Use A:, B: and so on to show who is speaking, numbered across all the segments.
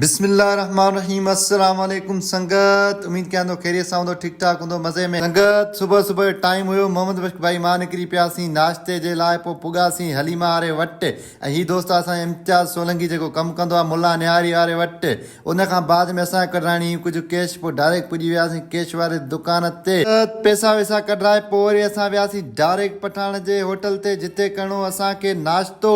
A: بسم الله الرحمن الرحيم السلام عليڪم سنگت اميد ڪيان ٿو خيريت سان هوندو ٺيڪ ٺاڪ هوندو مزي ۾ سنگت صبح صبح جو ٽائيم هيو محمد بخش ڀائي مان نڪري پياسين ناشتي جي لاء پوء پڳاسين حليمه واري وٽ ۽ هي دوست اسان جو امتياز سولنگي جيڪو ڪم ڪندو آهي ملا نهاري واري وٽ ان کان بعد ۾ اسان ڪڍرائڻي هئي ڪجهه ڪيش پوء ڊائريڪٽ پڄي وياسين ڪيش واري دڪان تي پئسا وئسا ڪڍرائي پوء وري اسان وياسين ڊائريڪٽ پٺاڻ جي هوٽل تي جتي ڪرڻو اسان کي ناشتو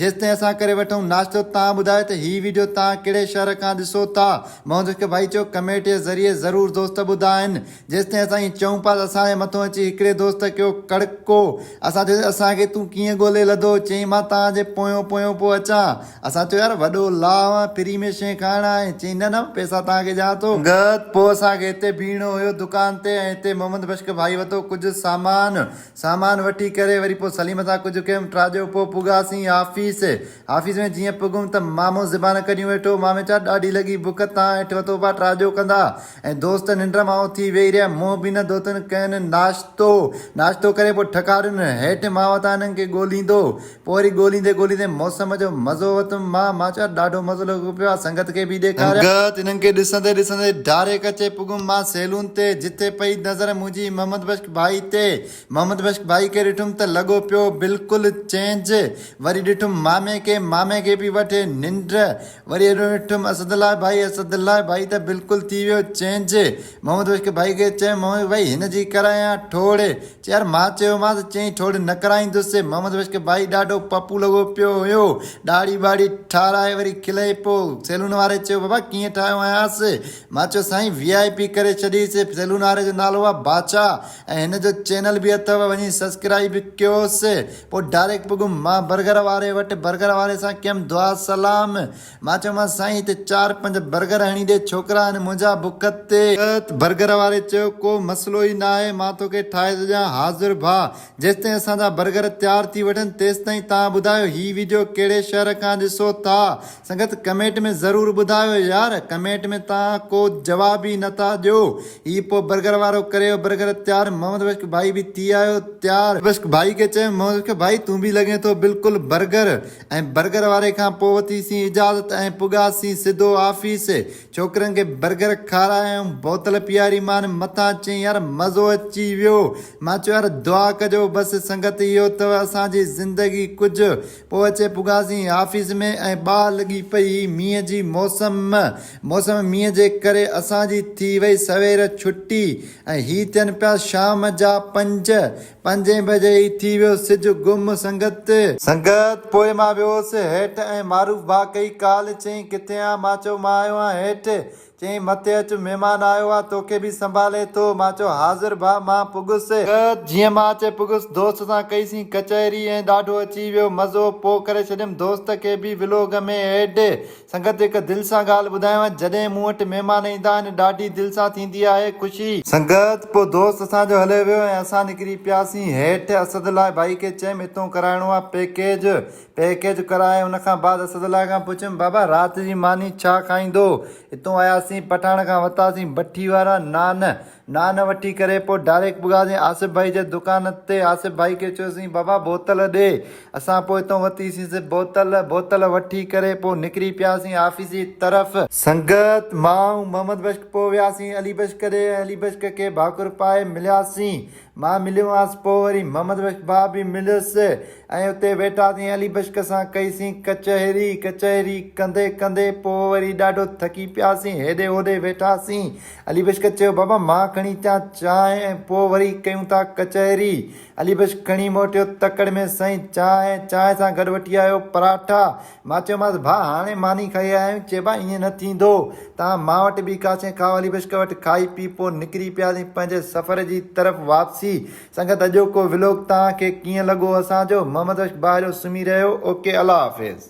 A: جيستائين اسان ڪري وٺون ناشتو توهان ٻڌايو ته هي ويڊيو توهان ڪهڙي شهر کان ڏسو ٿا محمد رشڪ ڀائي چيو ڪمينٽ جي ذريعي ضرور دوست ٻڌائن جيستائين اسان ائين چئون پيا ته اسان جي مٿو اچي هڪڙي دوست ڪيو ڪڙڪو اسان چيو اسان کي تون ڪيئن ڳولي لڌو چيائين مان توهان جي پويون پويون پيو اچان اسان چيو يار وڏو لاهه آن فري ۾ شيء کائڻ آئين چيائين نه نه پئسا توهان کي ڏيان ٿو گت پوء اسان کي هتي بيهڻو هيو دڪان تي ۽ هتي محمد بشڪ ڀائي وتو ڪجهه سامان سامان وٺي ڪري وري پوء سليم سان ڪجهه ڪيم ٽاڄو پوء پڳاسين آفيس. آفيس ۾ جيئن پڳم ته مامو زبان ڪڍيون ويٺو مامي چيو ڏاڍي لڳي بک تان هيٺ وتو پيا ٽاڄو ڪندا ۽ دوست ننڊ مان اٿي ويهي رهيا منهن به نه ڌوتن ڪين ناشتو ناشتو ڪري پوء ٺڪارين هيٺ مان وتان هنن کي ڳوليندو پوء وري ڳوليندي ڳوليندي موسم جو مزو ورتم مان مان چيو ڏاڍو مزو لڳو پيو آ سنگت کي به ڏيکاريان. سنگت انهن کي ڏسندي ڏسندي ڊاريڪ اچي پڳم مان سيلون تي جتي پئي نظر منهنجي محمد بخش ڀائي تي محمد بخش ڀائي کي ڏٺم ته لڳو پيو بلڪل چينج وري ڏٺم مامي کي مامي کي به وٺي ننڊ وري هيڏو ڏٺم اسد الله ڀائي اسد الله ڀائي ته بلڪل ٿي ويو چينج محمد بخش ڀائي کي چيم محمد ڀائي هن جي ڪرايان ٺوڙ چي يار مان چيومانس چيائين ٺوڙ نه ڪرائيندس محمد بخش ڀائي ڏاڍو پپو لڳو پيو هيو ڏاڙهي ٻاڙهي ٺاراهي وري کلئي پيو سيلون واري چيو بابا ڪيئن ٺاهيو آهيانس مان چيو سائين وي آء پي ڪري ڇڏيس سيلون واري جو نالو آهي بادشاهه ۽ هن جو چينل به اٿو وڃي سسڪرائيب ڪيوس پوء ڊائريڪٽ پڳم مان برگر واري وٽ برگر واري سان ڪيم دعا سلام مان چيومانس سائين هتي چار پنج برگر هڻي ڏي ڇوڪرا آهن منهنجا بک تي. برگر واري چيو ڪو مسئلو ئي ناهي مان توکي ٺاهي ٿو ڏيان حاضر ڀاء جيستائين اسان جا برگر تيار ٿي وٺن تيستائين توهان ٻڌايو هي ويڊيو ڪهڙي شهر کان ڏسو ٿا سنگت ڪمينٽ ۾ ضرور ٻڌايو يار ڪمينٽ ۾ توهان ڪو جواب ئي نٿا ڏيو هي پوء برگر وارو ڪري ويو برگر تيار محمد بخش ڀائي به ٿي آيو تيار بخش ڀائي کي چيم محمد بخش ڀائي تون به لڳين ٿو بلڪل برگر ۽ برگر واري کان پوء وتيسين اجازت ۽ پڳاسين سڌو آفيس. ڇوڪرن کي برگر کارايم، بوتل پياري مان مٿان چيائين يار مزو اچي ويو. مان چيو يار دعا ڪجو بس سنگت اهو اٿو اسان جي زندگي ڪجهه. پوء اچي پڳاسين آفيس ۾ ۽ باهه لڳي پئي هئي مينهن جي موسم. موسم مينهن جي ڪري اسان جي ٿي وئي سوير ڇٽي ۽ هي ٿين پيا شام جا پنج. پنجين بجي ئي ٿي ويو سج گم سنگت. سنگت پوء مان ويو هوس هيٺ ۽ معروف ڀاء ڪئي ڪال چيائين ڪٿي آن مان چيو مان آيو آهيان هيٺ چيائين مٿي اچ مهمان آيو آ توکي به سنڀالي ٿو مان چيو حاضر ڀاء مان پڳس. سنگت جيئن مان اچي پڳس دوست سان ڪئي سين ڪچهري ۽ ڏاڍو اچي ويو مزو پوء ڪري ڇڏيم دوست کي به ولوگ ۾ ايڊ. سنگت هڪ دل سان ڳالهه ٻڌايانو جڏهن مون وٽ مهمان ايندا آهن ڏاڍي دل سان ٿيندي آهي خوشي. سنگت پوء دوست اسان جو هليو ويو ۽ اسان نڪري پياسين هيٺ اسد الله ڀائي کي چيم اتون ڪرائڻو آ پيڪيج پيڪيج ڪرائي ان کان بعد اسد الله کان پڇيم بابا رات جي ماني ڇا کائيندو اتون آياسين پٺاڻ کان وتاسين بٺي وارا نان نان وٺي ڪري پوء ڊائريڪٽ پڳاسين آصف ڀائي جي دڪان تي آصف ڀائي کي چيوسين بابا بوتل ڏي اسان پوء اتان ورتيسين سي بوتل بوتل وٺي ڪري پوء نڪري پياسين آفيس جي طرف. سنگت مان ۽ محمد بخش پوء وياسين علي بخش ڏي ۽ علي بخش کي ڀاڪر پائي ملياسين مان مليومانس پوء وري محمد بخش ڀاء به مليس ۽ اتي ويٺاسين علي بخش سان ڪئيسين ڪچهري ڪچهري ڪندي ڪندي پوء وري ڏاڍو ٿڪي پياسين هيڏي هوڏي ويٺاسين علي بخش چيو، بابا مان کڻي اچان چانهه ۽ پوء وري ڪيون ٿا ڪچهري. علي بخش کڻي موٽيو تڪڙ ۾ سائين چانهه ۽ چانهه سان گڏ وٺي آيو پراٺا. مان چيومانس، ڀاء هاڻي ماني کائي آيا آهيون. چي ڀاء ائين نه ٿيندو. توهان مان وٽ به ڪا شيء کائو. علي بخش وٽ کائي پي پوء نڪري پياسين پنهنجي سفر جي طرف واپسي. سنگت اڄوڪو ولوگ توهان کي ڪيئن لڳو اسان جو؟ محمد بخش ڀاء جو سمهي رهيو. اوڪي الله حافظ.